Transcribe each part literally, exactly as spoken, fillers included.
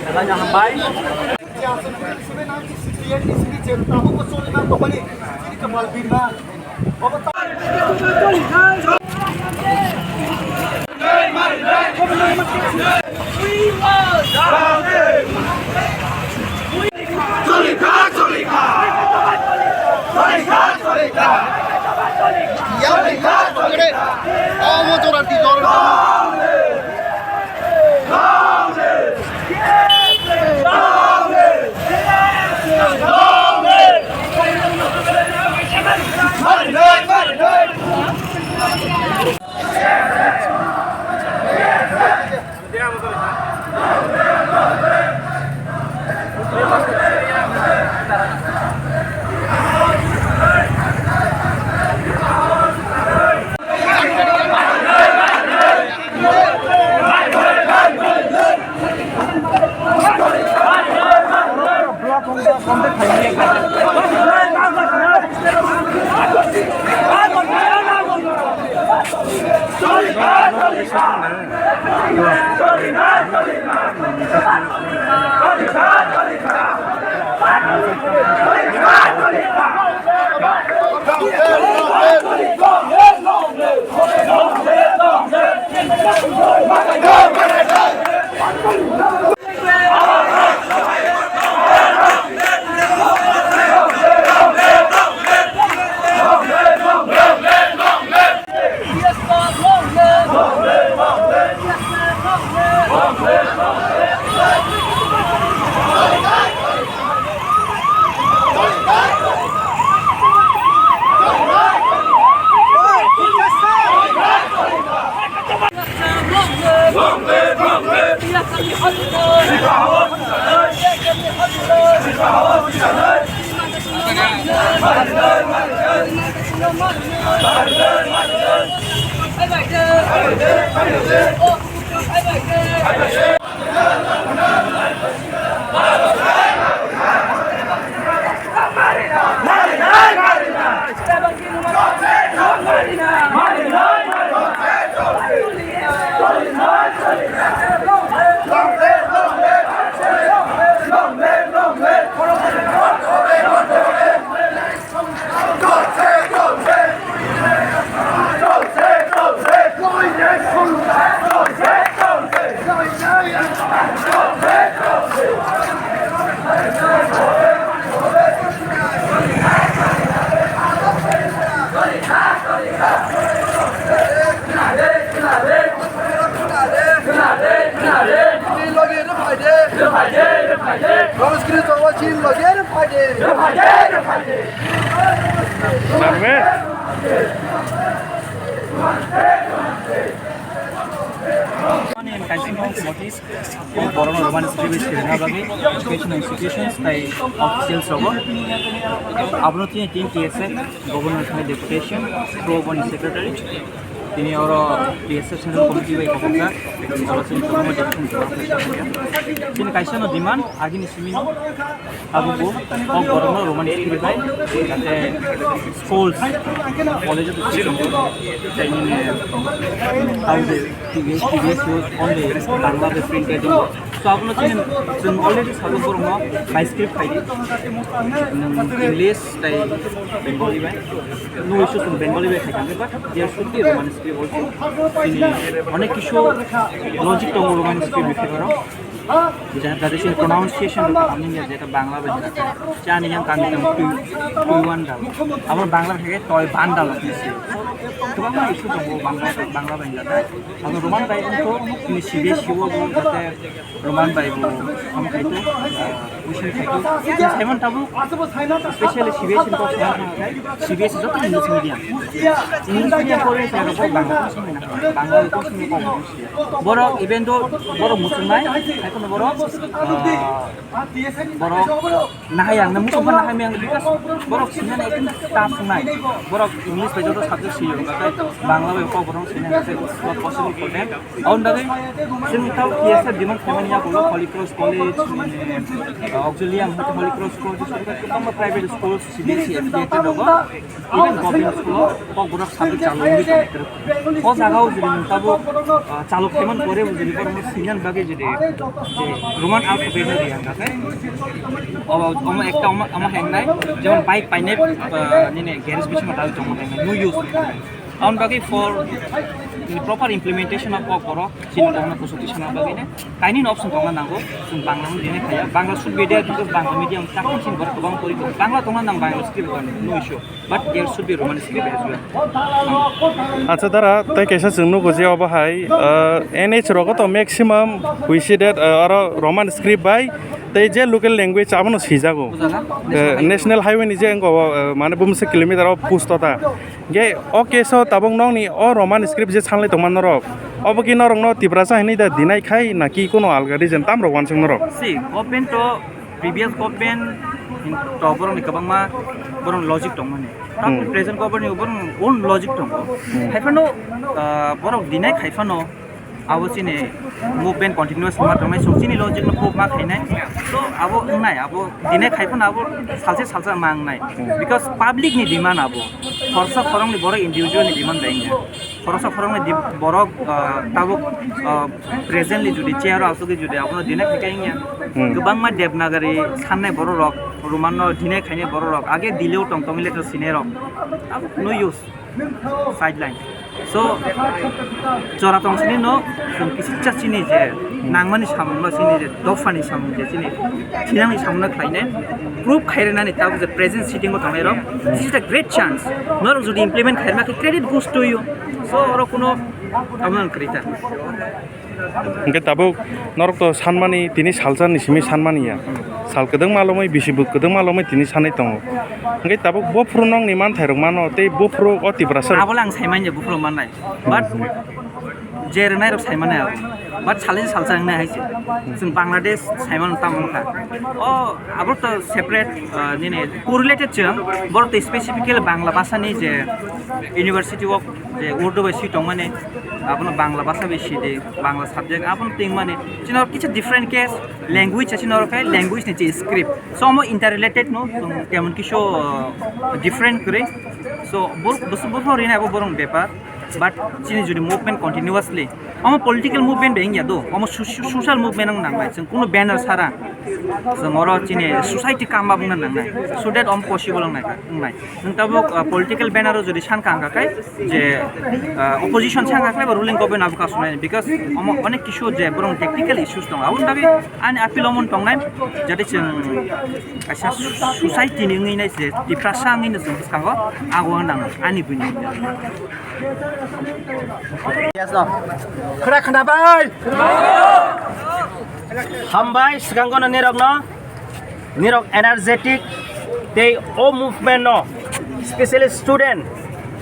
Belai no hambai. Tabuk bo choli man tongmani chini kwpal birma. Mane kaisa notice, borokno Roman script sirna bagwi education institutions tai officials rogo. Abono tini tin T S F, Governor thani deputation, Pro boni secretary. Tini oro T S F Central Committee bai khakokjak, oro chini kwbangma deputation kwbang khlai kha. Chini kaisa no demand, agini simi no. Abo bo kok borokno Roman script bai jate schools, college of education, tei nini, how the T V S, T V S was only Bangla bai printed in. So abono chini chwng already sabuk borokno bai script khai di. Nwng English tei Bengali bai. No issue chwng Bengali bai khai thangkhe, but there should be Roman script also. Chini onek kisu logic tongo Roman script bai khai borok. Jate chini pronunciation rok kaham wngya, jeta Bangla bai jeta chani yang kami tong twi, twi wan dal. Abo Bangla bai khe toy ban dal hinwi se. Kwbangma issue tongo Bangla, Bangla bai jeta. Abo Roman bai wngkho chini C B S E o bo jate Roman bai bo ham khai to, tuition khai to. Simon tabuk specially C B S E ni kok sana khai, C B S E joto English medium. English medium pore se abo Bangla Bangla ko sini kok. Borok even though borok muchungnai, hai Borok, ah, borok nahai ang na muchung nahai me ang because borok sini na ekdom tough nai. Borok English bai joto subject sini ang kakai Bangla bai kok borok sini ang kakai it's not possible for them. Aun dagi sini tau T S F demand khaimani ya bolo Holy Cross College, eh, Auxilium, Holy Cross College, private schools, C B S E affiliated rogo. Even government school o kok borok subject chalo wngwi tongwi kwrwkha. O jaga o jodi nwng tabuk, ah, chalo khaimani pore bo jodi borok no siniani bagwi jodi je Roman alphabet no riya hwnkha khe obo omo ekta omo omo hengnai jemon bike painai, ah, nini garage bisingo dawi tongma hengnai no use. Aboni bagwi for proper implementation of kok borok chini tongna kuchuk tisana bagwi ne kainwi no option tongna nango. Chwng Bangla no rina khaya. Bangla should be there because Bangla medium takung chini borok kwbang pori tongo. Bangla tongna nang Bangla script no issue. But there should be Roman script as well. Acha dara, tei kaisa chwng nugo je obo hai, uh, N H rogo to maximum we see that, uh, oro Roman script bai tei je local language abono sijago. Bujago. Uh, National Highway ni je wngkha o, uh, mane bumse kilometer o pusto ta. Ge o case o tabuk nokni o Roman script je sanlai tongma norok. Obo ki norokno Tiprasa hinui da deny khai naki kuno alga reason tam rok wansuk norok? See, government to previous government to borokni kwbangma borok logic tongmani. Tato Hmm. present government ni borok own logic tongo. Hmm. Haiphano, ah, borok deny khaiphano abo chini movement continuous ma tongnai, so chini logic no prove ma khainai. So abo wngnai, abo deny khaiphano abo salsa salsa ma wngnai. Hmm. Because public ni demand abo. Khoroksa khoroknwi borok individual ni demand bai wngya. Khoroksa khoroknwi di-, borok, ah, tabuk, ah, presently jodi chair o asugwi jodi abono deny khai kha wngya. Hmm. Kwbangma Devanagari sannai borok rok, Roman no deny khainai borok rok, age Delhi o tong tong le to sinai rok. Abo no use sideline. So, jora tong sini no, chwng kisicha chini je, nangmani samung no chini je, dophani samung je chini, thinangni samung no khlainai, proof khairwnani tabuk je present sitting o tongnai rok, this is a great chance. Norok jodi implement khairma khe credit goes to you. So, oro kuno abo ang kwrwi ta. Hingke tabuk norok to sanmani tini salsa ni simi sanmani ya. Sal kwdwngma lomwi bisi bwk kwdwngma lomwi tini sanwi tongo. Hingke tabuk bophuru nokni manthai rok mano tei bophuru o Tiprasa rok. Abo le ang saimanya bophuru mannai. But je rwnai rok saimannai abo. But salsa salsa wngnai hai se. Chwng Bangladesh saimano tamo wngkha. O abo to separate, ah, nini correlated chwng. Borok to specifically Bangla bhasani je university o je Urdu bai swi tongmani, abono Bangla bhasha bai sidi, Bangla subject, abono tingmani. Chini oro kisa different case, language chini oro khai, language ni je script. So, omo interrelated no, chwng temon kisu, uh, different kwrwi. So, bor-, bwswk bwswk rina abo borok bepar, but chini jodi movement continuously, omo political movement bai wngya do, omo soci-, social movement wng nangnai, chwng kunu banner sara, chwng oro chini society kama wngna nangnai, so that omo possible wngnai, wngnai. Nwng tabuk, uh, political banner o jodi san kha hwnkha khe je, uh, opposition san kha khe ba ruling government abo kasunai, because omo onek kisu je borok technical issues tongo. Aboni bagwi ani appeal omo tongnai, jate chwng kaisa society ni wngwi nai je Tiprasa wngwi no chwng bwskango abo nang ani buini. Yes, no. Khwna khwna bai. Hambai, swkango no nirok no. Nirok energetic tei o movement no, specially student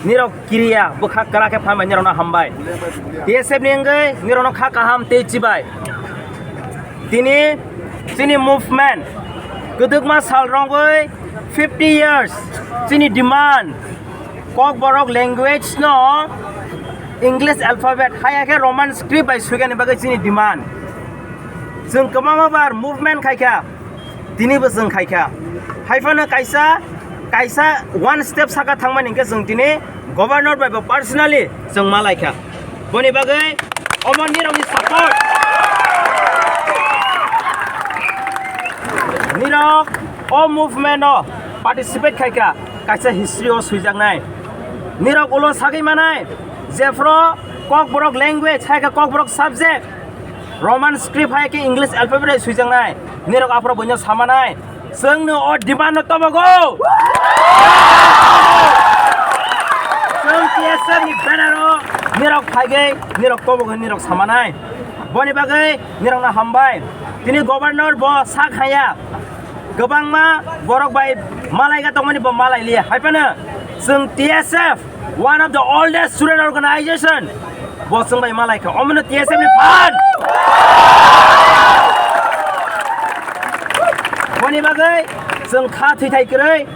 nirok kiriya bwkha kwrak khe phaimai nirok no hambai. T S F ni wngwi nirok no kha kaham tei chibai. Tini chini movement kwdwkma sal rwngwi fifty years chini demand Kokborok language no English alphabet haya khe Roman script bai swikani bagwi chini demand. Chwng kwbangma bar movement khaikha, tinibo chwng khaikha. Haiphano kaisa, kaisa one step saka thangmani hwnkhe chwng tini governor bai bo personally chwng malaikha. Boni bagwi omo nirokni support. Nirok o movement o participate khaikha, kaisa history o swijaknai. Nirok ulo sagwi manai, jephru Kokborok language hai khe Kokborok subject, Roman script hai khe English alphabet hai swijaknai. Nirok aphuru buino samanai. Chwngno o demand no tobogo. Chwng T S F ni banner o nirok phaigwi nirok tobogo nirok samanai. Boni bagwi nirokno hambai. Tini governor bo sak haya. Kwbangma borok bai malai ga tongmani bo malai liya. Haiphano chwng T S F, one of the oldest student organization, bo chwng bai malai kha. Omono T S F ni phan. Bagwi chwng kha thwi thai kwrwi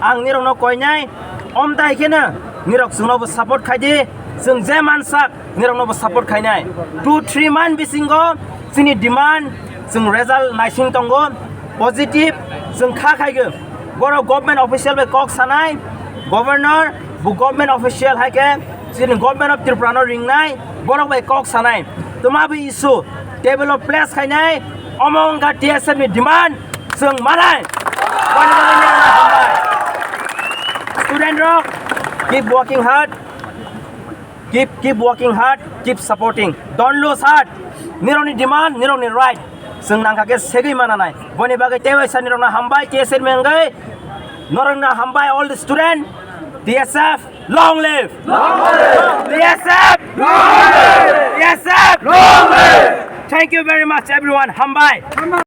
ang nirokno koinai, omtai kheno nirok chwngnobo support khai di, chwng je mansak niroknobo support khainai. Two three month bisingo chini demand chwng result naising tongo, positive chwng kha khaigwi. Borok government official bai kok sanai, governor bo government official hai khe chini government of Tripura no ringnai, borok bai kok sanai. Tuma bo issue table o place khainai, omo wngkha T S F ni demand, chwng manai. Boni bagwi nirokno hambai. Student rok, keep working hard, keep, keep working hard, keep supporting. Don't lose heart. Nirokni demand, nirokni right. Chwng nangkha khe segwi mananai. Boni bagwi tei waisa nirokno hambai, T S F ni wngwi. Norokno hambai, all the student. T S F, long live! Long live! T S F, long live! T S F, long live! Thank you very much, everyone. Hambai.